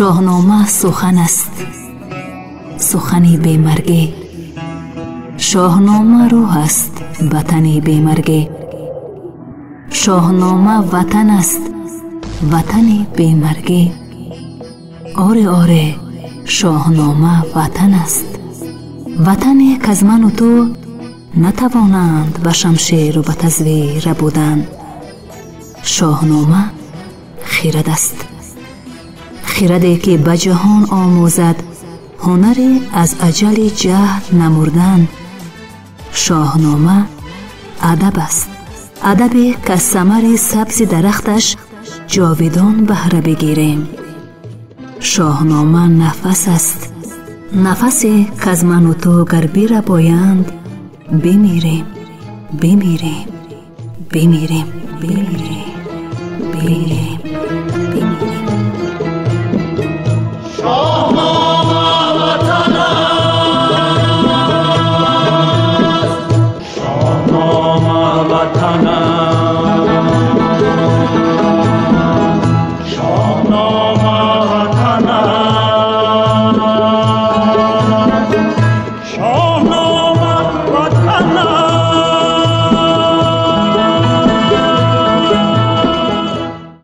Шоҳнома сухан аст, сухани бемаргӣ. Шоҳнома рӯҳ аст, ватани бемаргӣ. Шоҳнома ватан аст, ватани бемаргӣ. Оре, оре, Шоҳнома ватан аст. Ватане, к аз ману ту натавонанд ба шамшеру ба тазвир рабудан. Шоҳнома хирад аст, хираде, ки ба ҷаҳон омӯзад ҳунаре аз аҷали ҷаҳл намурдан. Шоҳнома адаб аст, адабе, к аз самари сабзи дарахташ ҷовидон баҳра бигирем. Шоҳнома нафас аст, нафасе, к аз ману ту гар бирабоянд, бимирем, бимирем, бимирем, бимирем.